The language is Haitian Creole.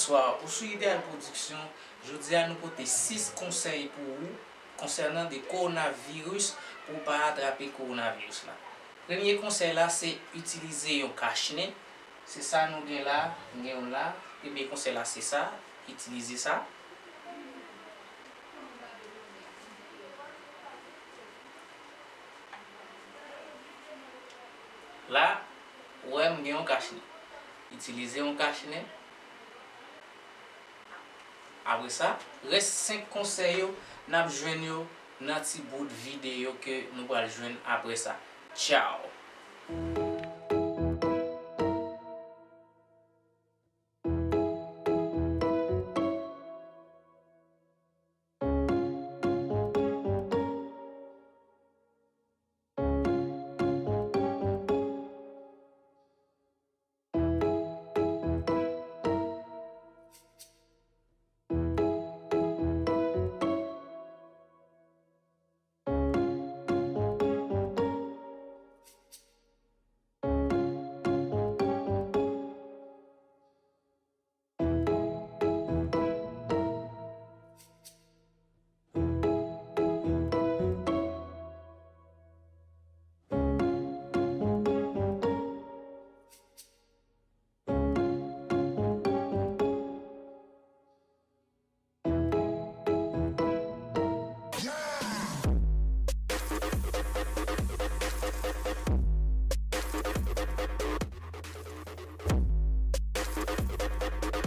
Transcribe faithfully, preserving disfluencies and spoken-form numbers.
Bonswa, ou sou Ideal Production. Jodi a nou pote sis konsèy pou ou konsènan de kowonaviris pou w pa atrape kowonaviris la. Premye konsèy la se itilize yon kachnen. Se sa nou gen la, m gen yon la. Premye konsèy la se sa, itilize sa. La, ou wè m gen yon kachnen. Itilize yon kachnen. Apre sa, rès senk konsèy yo, n ap jwenn yo nan ti bout videyo ke nou pral jwenn apre sa. Tchaw!